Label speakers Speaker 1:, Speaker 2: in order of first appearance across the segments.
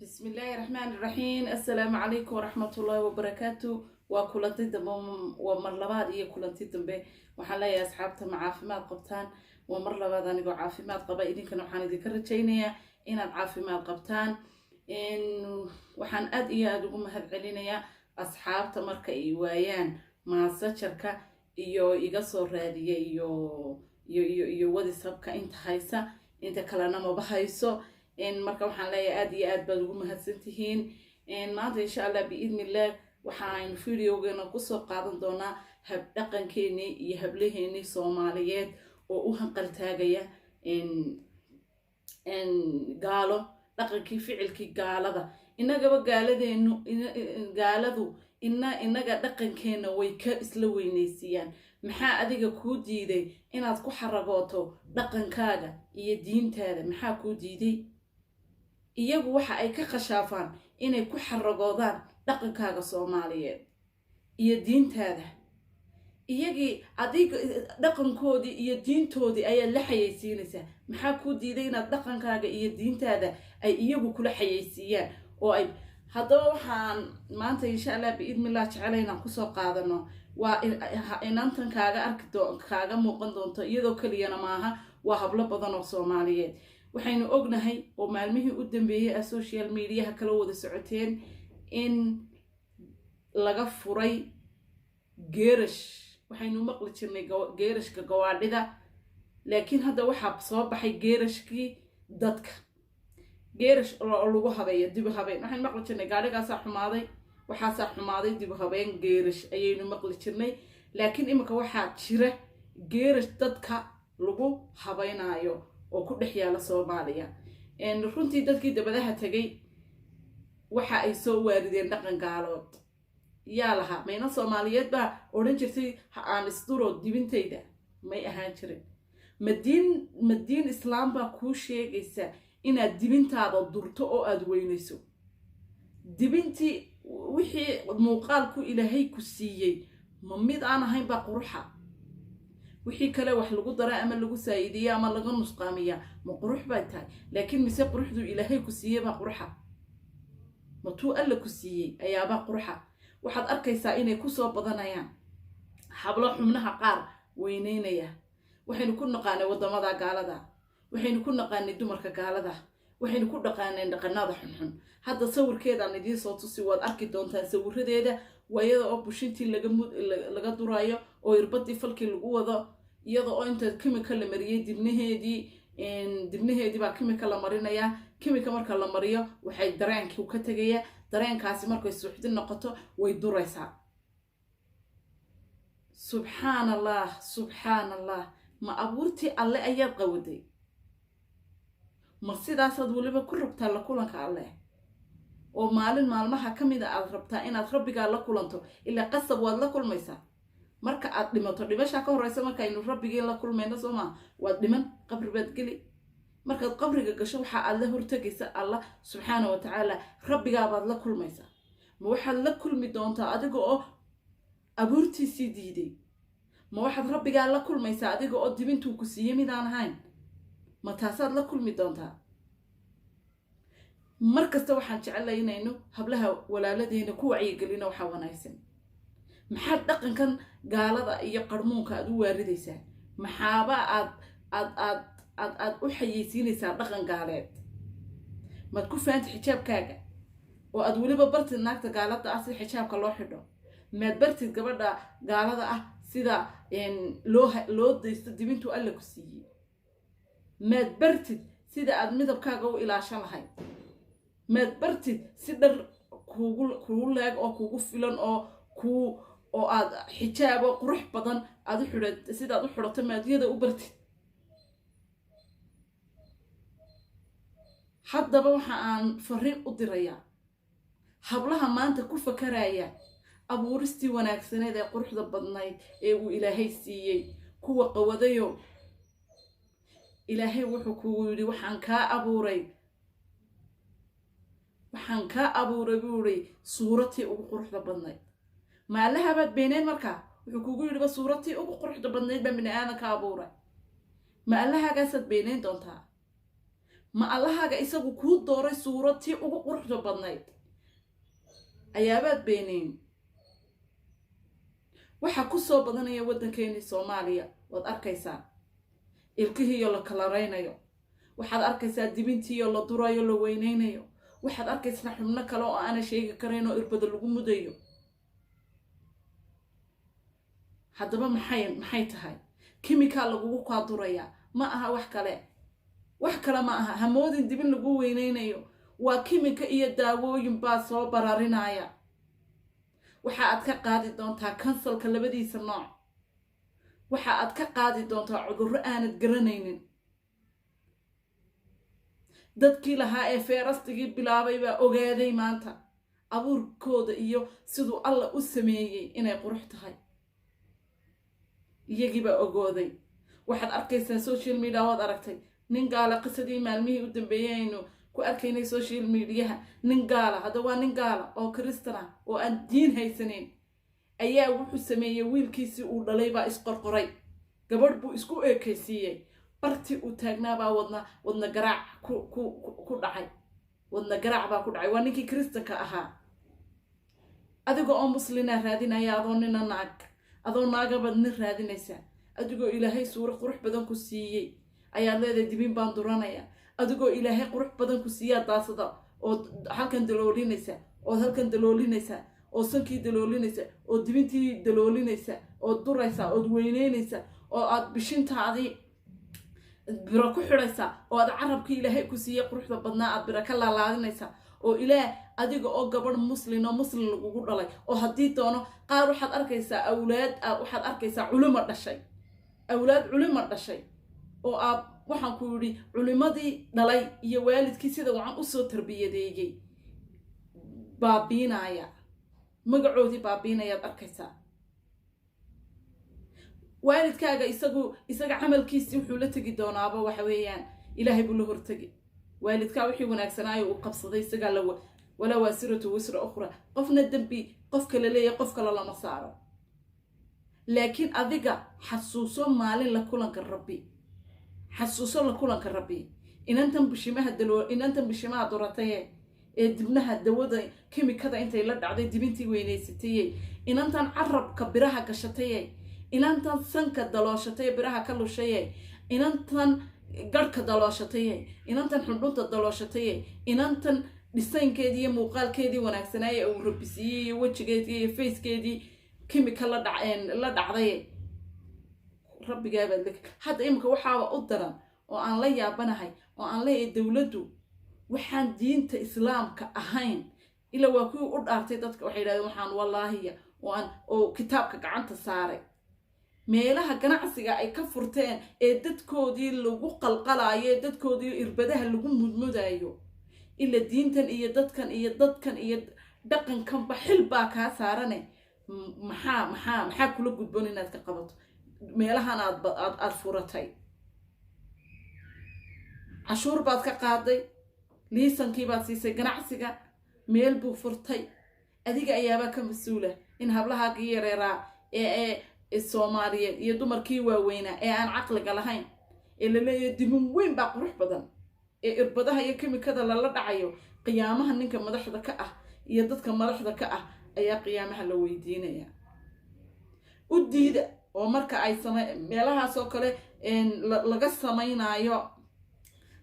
Speaker 1: Bismillaahi raxmaani raxiim. Assalaamu calaykum waraxmatullaahi wabarakaatu. Waa kulanti dambe, waa mar labaad iyo kulanti dambe. Waxaan leeyahay, asxaabta, ma caafimaad qabtaan? Waa mar labaad anigoo caafimaad qaba, idinkana waxaan idinka rajaynayaa inaad caafimaad qabtaan. Waxaan aad iyo aada ugu mahad celinayaa asxaabta marka ay waayaan Messengerka iyo iga soo raadiya iyo WhatsAppka. Inta haysa, inta kalena maba hayso. Marka waxaan leeyahay, aad iyo aad baad ugu mahadsantihiin. Maanta, insha Allah, biidnillah, waxaaynu videogeena kusoo qaadan doonaa habdhaqankeenii iyo hablaheenii Soomaaliyeed oo u hanqaltaagaya gaalo, dhaqankii, ficilkii gaalada. Inagaba gaaladeenu, gaaladu ina inaga dhaqankeena way ka isla weynaysiiyaan. Maxaa adiga kuu diiday inaad ku xaragooto dhaqankaaga iyo diintaada? Maxaa kuu diiday? Iyagu waxa ay ka khashaafaan inay ku xaragoodaan dhaqankaaga Soomaaliyeed iyo diintaada. Iyagii adiga dhaqankoodii iyo diintoodii ayaad la xayeysiinaysaa. Maxaa kuu diiday inaad dhaqankaaga iyo diintaada ay iyagu kula xayeysiiyaan? Oo ay haddaba waxaan maanta, insha Allah, biidnillah, jecela inaan kusoo qaadano waa inantan kaaga arki, kaaga muuqan doonto. Iyadoo keliyana maaha, waa hablo badan oo Soomaaliyeed. Waxaynu ognahay oo maalmihii u dambeeyey a social mediaha kala wada socoteen in laga furay geerash. Waxaynu maqli jirnay geerashka gawaadhida, laakiin hadda waxaa soo baxay geerashkii dadka, geerash lagu habeeyo, dibu habeen. Waxaynu maqli jirnay gaadhigaasaa xumaaday, waxaasaa xumaaday, dibu habeen geerash ayaynu maqli jirnay. Laakiin iminka waxaa jira geerash dadka lagu habeynaayo oo ku dhex yaala Soomaaliya. Runtii dadkii dabadaha tegay waxa ay soo waarideen dhaqan gaalood. Yaa lahaa? Mayna Soomaaliyeed baa odhan jirtay, "Ha aan isduro dibintayda"? May ahaan jirin. Ma diin, ma diin Islaam baa kuu sheegaysa inaad dibintaada durto oo aada weynayso dibintii? Wixii muuqaalku Ilaahay ku siiyey ma mid aan ahayn baa quruxa? Wixii kale wax lagu dara ama lagu saa'iidiya ama laga nusqaamiya ma qurux bay tahay? Laakiin mise quruxduu Ilaahay ku siiyey baa quruxa? Ma tuu Alla ku siiyey ayaabaa quruxa? Waxaad arkaysaa inay kusoo badanayaan hablo xubnaha qaar weyneynaya. Waxaynu ku naqaanay waddamada gaalada, waxaynu ku naqaanay dumarka gaalada, waxaynu ku dhaqaanay dhaqanada xunxun. Hadda sawirkeedaan idiin soo tusi, waad arki doontaan sawiradeeda. Waa iyada oo bushintii laga duraayo oo irbadii falkii lagu wado, iyada oo inta kimika la mariyey dibnaheedii. Dibnaheedii baa kimika la marinayaa. Kimika marka la mariyo, waxay dareenkii ka tegaya. Dareenkaasi markay suuxdin noqoto, way duraysaa. Subxaan Allah, subxaan Allah! Ma abuurtii Alle ayaad qawaday? Ma sidaasaad weliba ku rabtaa la kulanka Alleh, oo maalin maalmaha ka mida aad rabtaa inaad Rabbigaa la kulanto? Ilaa qasab waad la kulmaysaa marka aad dhimato. Dhimashaa ka horeysa markaynu Rabbigii la kulmayno, soo maa? Waad dhiman, qabri baad geli. Markaad qabriga gasho, waxa aad la hortegaysa Allah subxaana wa tacaala. Rabbigaabaad la kulmaysaa. Ma waxaad la kulmi doontaa adiga oo abuurtiisii diiday? Ma waxaad Rabbigaa la kulmaysaa adiga oo dibintuu ku siiyey midaan ahayn? Ma taasaad la kulmi doontaa? Mar kasta waxaan jecellay inaynu hablaha walaaladeena ku wacyigelino waxaa wanaagsan. Maxaad dhaqankan gaalada iyo qarmuunka aad u waaridaysaa? Maxaaba aad u xayeysiinaysaa dhaqan gaaleed? Maad ku faanta xijaabkaaga oo aad weliba bartid naagta gaalada ah sida xijaabka loo xidho? Maad bartid gabadha gaalada ah sida loo daysto dibintuu Alla ku siiyey? Maad bartid sida aad midabkaaga u ilaashan lahayd? Maad bartid si dhar kugu leeg oo kugu filan oo kuu oo aad xijaabo qurux badan aad u xidha, sidaad u xidhato maadyada u bartid? Haddaba waxa aan fariin u dirayaa hablaha maanta ku fakaraya abuuristii wanaagsaneed ee quruxda badnayd ee uu Ilaahay siiyey kuwa qawadayo. Ilaahay wuxuu kugu yidhi, "Waxaan kaa abuuray, waxaan kaa abuuray," buu yidhi, "suuratii ugu quruxda badnayd." Maalahabaad beeneen? Markaa wuxuu kugu yidhiba, "Suuratii ugu quruxda badnayd baan bini aadan ka abuuray." Ma Allahaagaasaad beenayn doontaa? Ma Allahaaga isagu kuu dooray suurad tii ugu quruxda badnayd ayaabaad beenayn? Waxaa ku soo badanaya waddankeenii Soomaaliya, waad arkaysaa ilkihiiyo la kalaraynayo, waxaad arkaysaa dibintiiyo la durayo, la weynaynayo, waxaad arkaysaa xubno kale oo aana sheegi karayn oo irbada lagu mudayo. Haddaba maxay tahay kimikaal lagugu kaa durayaa? Ma aha wax kale, wax kale ma aha. Hamoodin dibin lagu weynaynayo, waa kimika iyo daawooyin baa soo bararinaya. Waxa aad ka qaadi doontaa kansalka labadiisa nooc, waxa aad ka qaadi doontaa cudurro aanad garanaynin. Dadkii lahaa ee feerastigii bilaabay baa ogaaday maanta abuurkooda iyo siduu Alla u sameeyey inay qurux tahay, iyagiibaa ogooday. Waxaad arkaysaa social media, waad aragtay nin gaala, qisadii maalmihii u dambeeyey aynu ku arkaynay social mediaha, nin gaala, hadda waa nin gaala oo kristan ah oo aan diin haysanayn, ayaa wuxuu sameeyey wiilkiisii uu dhalay baa isqorqoray, gabadh buu isku eekaysiiyey. Bartii uu taagnaabaa wadna garaac ku dhacay, wadna garaac baa ku dhacay. Waa ninkii kristanka ahaa. Adiga oo muslina raadinaya, adoo nina naag, adoo naagabaad nin raadinaysaa, adigoo Ilaahay suuro qurux badan ku siiyey ayaad leedahay dibin baan duranaya. Adigoo Ilaahay qurux badan ku siiyaa daasada ood halkan daloolinaysa, ood halkan daloolinaysa, oo sankii daloolinaysa, oo dibintii daloolinaysa, ood duraysa, ood weyneynaysa, oo aad bishintaadii biro ku xidhaysa, oo aad carabkii Ilaahay ku siiyey quruxda badnaa aad biro ka laalaadinaysa, oo Ilaah adiga oo gabadh muslin oo muslim lagugu dhalay, oo haddii doono qaar waxaad arkaysaa awlaad, waxaad arkaysaa culimo dhashay, awlaad culimo dhashay, oo aad waxaan ku yidhi culimadii dhalay iyo waalidkii sida wacan usoo tarbiyadeeyey baabiinaya, magacoodii baabiinayaad arkaysaa. Waalidkaaga isagu isaga camalkiisii wuxuu la tegi doonaaba waxa weeyaan Ilaahay buu la hortegi. Waalidkaa wixii wanaagsanaayo uu qabsaday isagaa la walaa waasiratu wisra ukhra. Qofna dembi qof kale leeyahay qof kale lama saaro, laakiin adiga xasuuso maalin la kulanka Rabbi, xasuuso la kulanka Rabbi. Inantan bishimaha daloo, inantan bishimaha durataye ee dibnaha dawada kimikada intay la dhacday dibintii weynaysataye, inantan carabka biraha gashataye, inantan sanka dalooshataye biraha ka lushaye, inantan garhka dalooshataye, inantan xundhunta dalooshataye, inantan dhisaynkeedii iyo muuqaalkeedii wanaagsanaaye uu rabisiiyey iyo wejigeedii iyo facekeedii kimika la dhacdaye, rabbigaabaad la. Hadda iminka waxaaba u daran oo aan la yaabanahay oo aan leeyahay dowladdu waxaan diinta Islaamka ahayn, ilaa waa kuwii u dhaartay dadka, waxay yidhahdeen waxaan wallaahiya oo aan oo kitaabka gacanta saaray, meelaha ganacsiga ay ka furteen ee dadkoodii lagu qalqalaayo, ee dadkoodii irbadaha lagu mudmudaayo. Ila diintan iyo dadkan iyo dadkan iyo dhaqankanba xil baa kaa saarane, maxaa maxaa maxaa kula gudboon inaad ka qabato meelahan aad aad furatay? Cashuur baad ka qaaday, liisankii baad siisay ganacsiga, meel buu furtay, adiga ayaabaa ka mas-uula in hablahaagii yareeraa ee Soomaaliyeed iyo dumarkii waaweynaa ee aan caqliga lahayn ee laleeyahay dibin weyn baa qurux badan ee irbadaha iyo kimikada lala dhacayo. Qiyaamaha ninka madaxda ka ah iyo dadka madaxda ka ah ayaa qiyaamaha la weydiinaya. U diida oo marka ay meelahaas oo kale laga samaynaayo,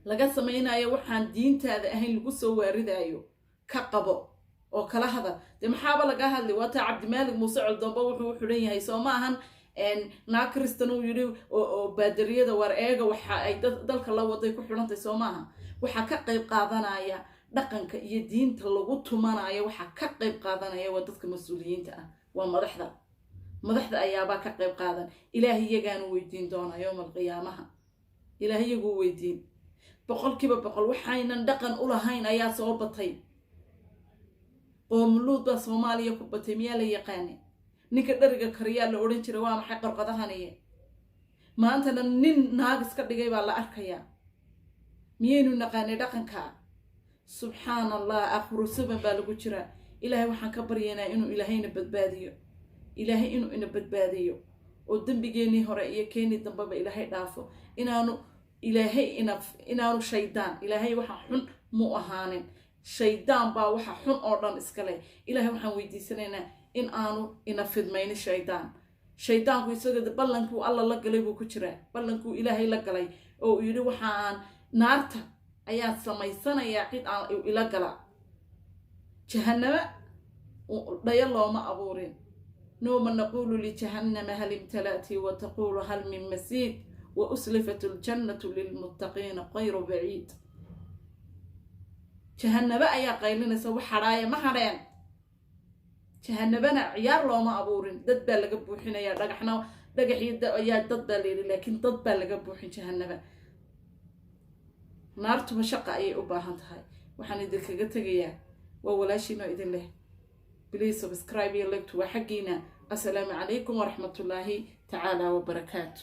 Speaker 1: laga samaynayo waxaan diintaada ahayn lagu soo waaridaayo, ka qabo oo kala hadal. Dee maxaaba laga hadlay? Waataa Cabdimaalig Muuse Coldoomba wuxuu u xidhan yahay, soo ma ahan naag kristan uu yidhi oo baadariyada war eega waxa ay dalka la waday ku xidhantay, soo maaha? Waxaa ka qayb qaadanaya dhaqanka iyo diinta lagu tumanayo, waxaa ka qayb qaadanaya waa dadka mas-uuliyiinta ah, waa madaxda. Madaxda ayaabaa ka qayb qaadan. Ilaahay iyagaanu weydiin doonaa yowma alqiyaamaha, Ilaah iyaguu weydiin 100%. Waxaynan dhaqan u lahayn ayaa soo batay. Qoomuluud baa Soomaaliya ku batay, miyaa la yaqaane? Ninka dheriga kariyaa la odhan jiray waa maxay qorqadahaniye? Maantana nin naag iska dhigay baa la arkayaa. Miyaynu naqaanay dhaqanka? Subxaan Allah, aakhiru saban baa lagu jiraa. Ilaahay waxaan ka baryaynaa inuu Ilaahayna badbaadiyo, Ilaahay inuu ina badbaadiyo oo dembigeenii hore iyo keenii dambeba Ilaahay dhaafo, inaanu Ilaahay inaanu shaydaan, Ilaahay waxa xun mu ahaanin, shaydaan baa waxa xun oo dhan iskale. Ilaahay waxaan weydiisanaynaa in aanu ina fidmaynin shaydaan. Shaydaanku isaga ballankuu Alla la galay buu ku jiraa, ballankuu Ilaahay la galay oo uu yidhi: "Waxa aan naarta ayaan samaysanayaa cid aan ila gala." Jahanamo dhayo looma abuurin. Yowma naquulu lijahannama hal imtala'ti wa taquulu hal min masiid wa uslifat aljannatu lilmuttaqiina gayru baciid. Jahanabo ayaa qaylinaysa: "Wax hadhaaya ma hadheen?" Jahanabana ciyaar looma abuurin. Dad baa laga buuxinayaa, dhagaxna dhagaxii ayaa dad baa layidhi, laakiin dad baa laga buuxin jahanaba. Naartuba shaqa ayay u baahan tahay. Waxaan idinkaga tegayaa, waa walaashiinoo idin leh, please subscribe iyo like-tu waa xaggiina. Assalaamu calaykum waraxmatullaahi tacaala wabarakaatu.